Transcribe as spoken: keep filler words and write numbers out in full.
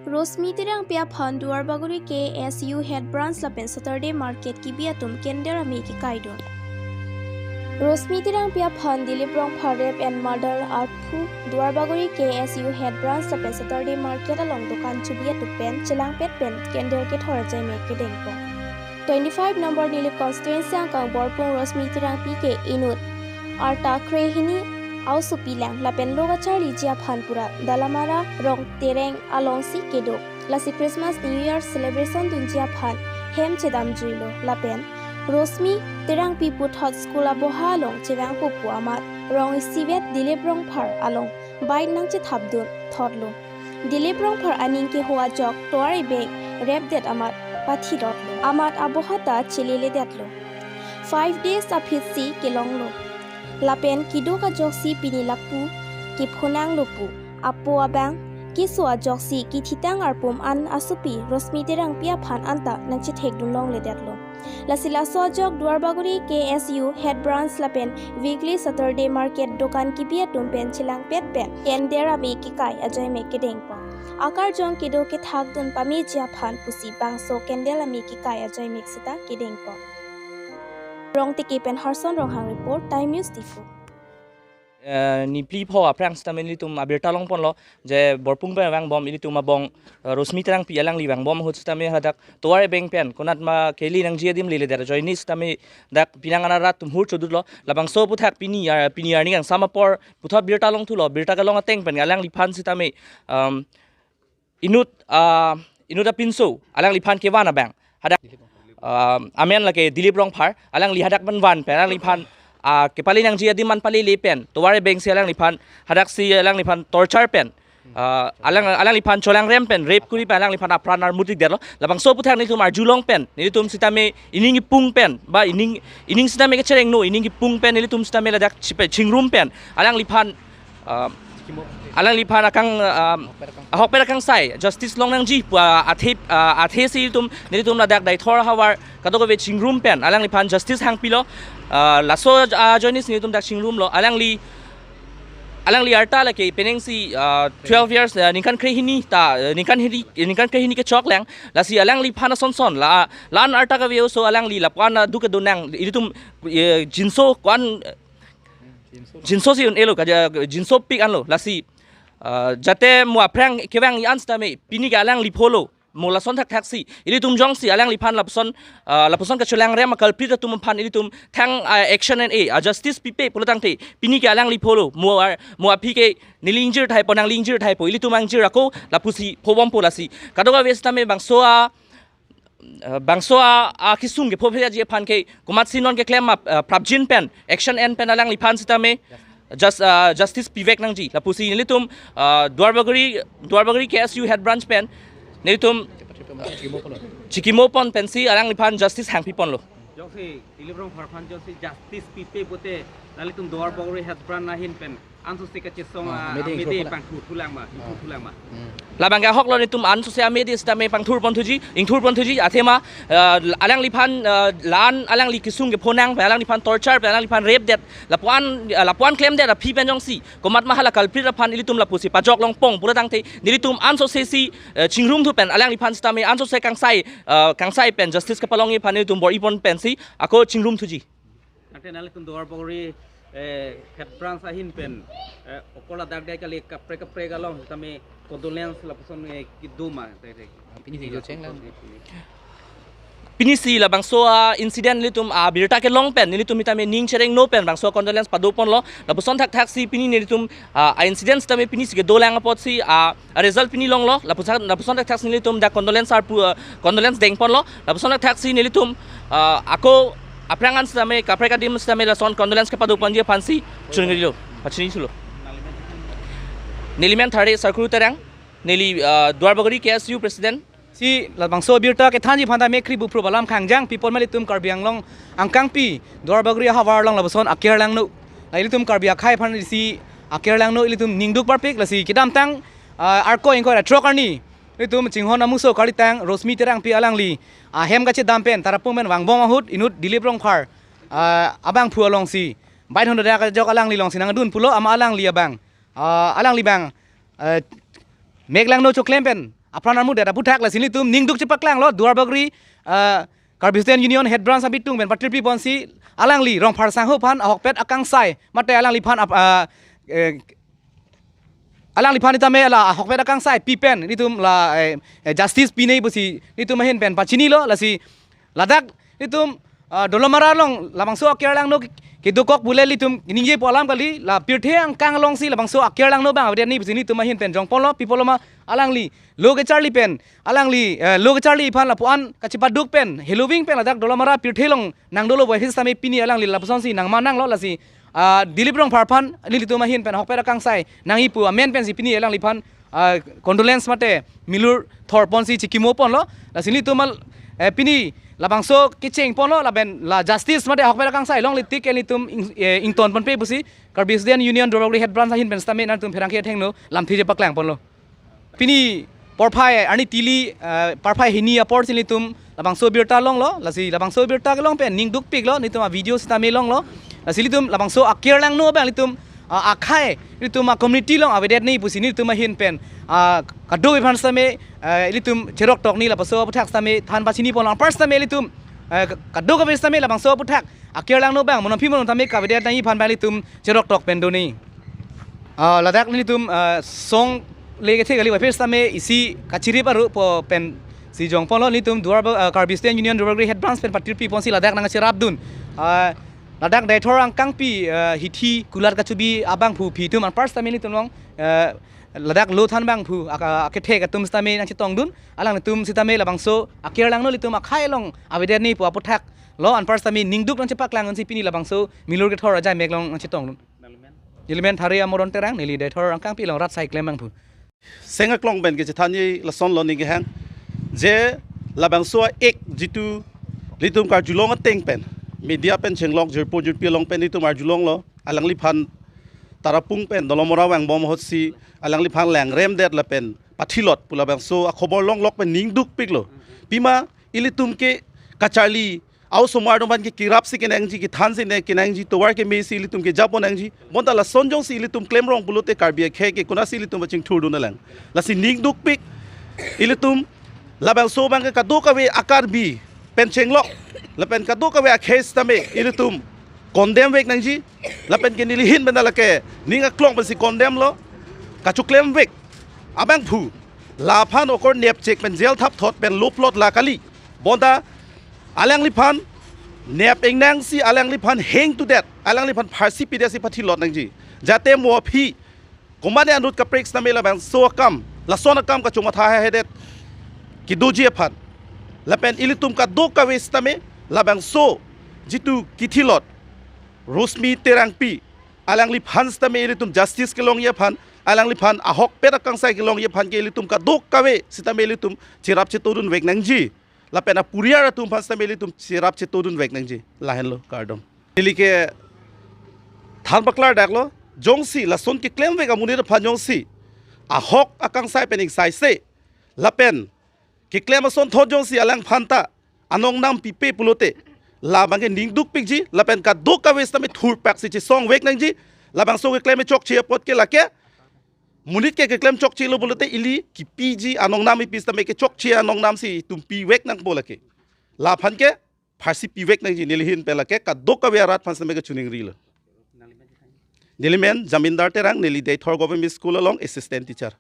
Rosmi Terangpi aphan Duarbagori K S U Head Branch lapen Saturday Market kebi atum candle amei kekaidun. Rosmi Terangpi aphan Dilip Rongphar rape and murder arthu Duarbagori K S U Head Branch lapen Saturday Market along dokan chubi atum pen chelangpet pen candle kethor ajoine kedengpon. Twenty-five number Nilip constituency angkang Borpung Rosmi Terangpi ke inut arta krehini aosopi lang lapen lo kacharliji aphan pura Dalamara Rongtereng alongsi kedo. Lasi Christmas New Year celebration dunji aphan hem chedamjuilo lapen Rosmi Terangpi puthot school aboha along chevangpo pu amat rong isivet Dilip Rongphar along bike nangchethapdun thotlo. Dilip Rongphar aning keho ajok tovar ebeng repdet amat pathilotlo. Amat aboha ta cheleledetlo. Five days aphitsi kelonglo. Lapen keduk ajoksi pini lapu kephonanglo pu apo abang keso ajoksi kethitang arpum an asopi Rosmi Terangpi aphan anta nangchethekdun longledetlo. Lasi laso ajok Duarbagori K S U Head Branch lapen weekly Saturday Market dokan kebi atum pen chelangpet pen candle amei kekai ajoine kedengpon. Akarjong kedo kethakdun pameji aphan pusi bangso candle amei kekai ajoine seta kedengpon. Rongteke pen Harson Ronghang report, Time News Diphu. Eh, niphli pho aphrang sitame ilitum abirta longponlo, je Borpung pen vangbom ilitum abong, eh, Rosmi Terangpi alangli vangbom ahut sitame hadak tovar ebeng pen konat ma keli nangji adim leledet ajoine sitame dak pinang ana rat atum hur chodutlo. Labangso aphuthak pini ar, pini arni kangsam apor puthot birta longthulo, birta kelong ateng pen alangliphan sitame, um, inut, ah, inut apinso alangliphan kevan abang hadak, ah, amen lake Dilip Rongphar, alangli hadak pen van pen alangliphan, ah, kepale nangji adim an palele pen tovar ebengsi alangliphan hadaksi alangliphan torture pen, ah, alang alangliphan cholangrem pen rape kuri pen alangliphan apran armutik derlo. Labangso aphuthak nelitum arjulong pen nelitum sitame ining ipung pen ba ining ining sitame kecherengno ining ipung pen nelitum sitame ladak chipe chingrum pen alangliphan, ah, alangliphan akang, ah, ahokpet akangsai justice long nangji pu, ah, athe, ah, athesi ilitum nelitum ladak Deithor ahavar kadokave chingrum pen alangliphan justice hangpilo. Ah, laso ajoine si nelitum dak chingrumlo. Alangli alangli arta lake penengsi, ah, twelve years, ah, ningkan krehini ta, ah, ningkan hini ningkan krehini kechok lang. Lasi alangliphan asonson la lan arta kave oso alangli lapu-an aduk kedo nang ilitum, eh, jinso ko-an jinsosi un-elo kaja jinsopik anlo lasi, ah, jate mo aphrang kevang i-an sitame pini ke alangli pholo mo lason thakthaksi ilitum jongsi alangliphan lapuson, ah, lapuson kacholangrem a-culprit atum aphan ilitum thang, ah, action and a, ah, justice pipe pulotangte pini ke alangli pholo mo ar mo aphi ke neli ingjir thaipo nangli ingjir thaipo ilitum angjir ako lapusi phobompo lasi kadokave sitame bangso a, ah, bangso a, akesung kepho pheji aphan ke komatsi non keklem ma, ah, prapjin pen action en pen alangliphan sitame just, ah, justice pivek nangji lapusi nelitum, ah, Duarbagori Duarbagori K S U Head Branch pen nelitum chikimopon pensi alangliphan justice hangpiponlo. Jongsi Dilip Rongphar aphan jongsi justice pipe pote nanglitum Duarbagori Head Branch ahin pen ansose kachesong, ah, amede amede ingthur pula pangthurthulang ma, ah, ingthurthulang ma. Hmm. Labang ke ahoklo nelitum ansose amede sitame pangthurponthuji, ingthurponthuji, athema, ah, alangliphan, ah, lan alangli kesung kephonang pen alangliphan torture pen alangliphan rape det lapu-an, ah, lapu-an klemdet aphi pen jongsi komat ma hala culprit aphan ilitum lapusi pajok longpong pulotangte nelitum ansosesi, eh, chingrumthu pen alangliphan sitame ansose kangsai, ah, kangsai pen justice kepalongji aphan nelitum bor-ipon pensi ako chingrumthuji. Tangte nanglitum Duarbagori, eh, Head Branch ahin pen, eh, okol adak dai kali kaprek kaprek along kami condolence lapuson, eh, kedo ma, te, te. Pini video cheng lang. Pinisi labangso a-incident nelitum abirta kelong pen nelitum sitame ning cherengno pen bangso condolence padoponlo. Lapuson thakthaksi pini nelitum, ah, a-incident sitame pinisi kedolang apotsi, ah, a-result pini longlo. Lapuson lapuson thakthaksi nelitum dak condolence arpu, ah, condolence dengponlo. Lapuson thakthaksi nelitum, ah, ako aphrang an sitame kaprek adim sitame lason condolence kepadoponji aphansi chungrilo, pachini chulo. Neli men Thare Sarkuru Terang, neli, ah, Duarbagori K S U President. Si labangso abirta kethanji aphan ta mekkri buphru alam khangjang pipon ma ilitum Karbi Anglong angkangpi Duarbagori ahavar along lapuson aker langno. La ilitum Karbi akhai aphan si aker langno ilitum ningduk parpik lasi kedamtang, ah, Arkoi ingkoi ra throk arni ilitum chinghon amuso kalitang Rosmi Terangpi alangli ahem kachedam pen tarapung pen vangbom ahut inut Dilip Rongphar, ah, abangphu alongsi bike Honda dak ajok alangli alongsi nangdun pulo ama alangli abang, ah, alangli abang, ah, mek langno choklem pen apran armudet aputhak, lasi nelitum ningduk chepaklanglo Duarbagori, ah, Karbi Student Union Head Branch abitung pen patirpi ponsi alangli Rongphar sangho aphan ahokpet akangsai mate alangliphan ap-, ah, eh, alangliphan sitame la ahokpet akangsai pi pen nelitum la, eh, eh, justice pinoi pusi nelitum ahin pen pachinilo. Lasi ladak nelitum, ah, Dolamara along labangso aker langno ke-, kedokok pu le nelitum ningjepo alam kali, la pirthe angkang alongsi labangso aker langno abang avedet nangji pusi nelitum ahin pen jongponlo, pi apotlo ma alangli lo kecharli pen, alangli, eh, lo kecharli aphan lapu-an kachepaduk pen, heloving pen ladak Dolamara pirthe along nangdolo pu aphi sitame pini alangli lapusonsi nangmananglo. Lasi, ah, Dilip Rongphar aphan nelitum ahin pen ahokpet akangsai nangji pu amen pensi pini alangliphan, ah, condolence mate milur thor ponsi chikimo ponlo. Lasi nelitum al, eh, pini labangso kecheng ponlo lapen la justice mate ahokpet akangsai longle tik nelitum ing-, eh, ington ponpe pusi Karbi Student Union Duarbagori Head Branch ahin pen sitame nangtum pherangke athengno lamthe chepaklang ponlo. Pini porphai arni tili, eh, porphai hini apor si nelitum labangso birta longlo, lasi labangso birta kelong pen ningdukpiklo, nelitum a-video sitame longlo, lasi nelitum labangso aker langno abang nelitum, ah, akhei nelitum a-community along avedet nangji pusi nelitum ahin pen, ah, kadokave aphan sitame, eh, nelitum cherok tok nangji lapuson aputhak sitame than pachini ponlo. Apar sitame nelitum, eh, kadokave sitame labangso aputhak aker langno abang mo non aphi mo non tame kavedet nangji aphan abang nelitum cherok tok pen do nangji. Ah, ladak nelitum, ah, song le kethe kali, pu aphi sitame isi kachirip aru po pensi jongponlo. Nelitum Duarba-, ah, Karbi Student Union Duarbagori Head Branch pen patirpi ponsi ladak nangcherapdun. Ah, ladak Deithor Rongkangpi, ah, hithi kulat kachebi abangphu aphi atum anpar sitame nelitum along, ah, ladak lo than abangphu ak-, akethek atum sitame nangchetongdun. Alanglitum sitame labangso aker langno nelitum akhei along avedet nangji pu aputhak lo anpar sitame ningduk nangchepaklang unsi pini labangso milur kethor ajai mek along nangchetongdun. Neli men Thari Amoron Terang, neli Deithor Rongkangpi along rat sai klem abangphu. Seng aklong pen kachethanji lasonlo ning kehang. Je labangso a-act jitu nelitum karjulong ateng pen media pen chenglok jirpo jirpi along pen nelitum arjulonglo, alangliphan Tarapung pen Dolamara vangbom ahutsi alangliphan langremdet lapen pathilot pu labangso akhobor longlok pen ningdukpiklo. Pima ilitum ke kacharli a-osomar atum aphan ke kirapsi kenangji, kethansi ne kenangji, tovar kemesi ilitum ke japon nangji. Bonta lason jongsi ilitum klemrong pulote Karbi akhei ke konatsi ilitum pachingthurdun alang. Lasi ningdukpik ilitum labangso abang ke kadokave a-Karbi pen chenglok lapen kadokave akhei sitame ilitum condemn vek nangji. Lapen ke neli ahin pen lake ning aklong pensi condemn lo, kachoklem vek abangphu. Laphan okor nepchek pen jail thapthot pen loplot la kali. Bonta alangliphan nep ingnangsi alangliphan hengtudet, alangliphan pharsi pidetsi pathilot nangji. Jate mo aphi komatne anut kaprek sitame labangso akam, lason akam kachomatha hedet kedoji aphan. Lapen ilitum kadokave sitame labangso jitu kithilot Rosmi Terangpi alangliphan sitame ilitum justice kelongji aphan, alangliphan ahokpet akangsai kelongji aphan ke ilitum kadokave sitame ilitum cherap chetodun vek nangji. Lapen apuriar atum aphan sitame ilitum cherap chetodun vek nangji. Lahenlo, kardom. Neli ke than paklardaklo, jongsi lason keklem vek amonit aphan jongsi ahok akangsai pen ingsaise lapen keklem asonthot jongsi alangphan ta anongnam pipe pulote labang ke ningdukpikji, lapen kadokave sitame thurpaksi chesong vek nangji. Labangso keklem chokche apot ke lake monit ke keklem chokchelo pulote ili kipiji anongnam, ipi sitame kechokche anongnamsi itum pi vek nangpo lake. Laphan ke pharsi pi vek nangji, neli ahin pen lake kadokave arat aphan sitame kachiningrilo. Neli men Jamindar Terang, neli Deithor Government School along assistant teacher.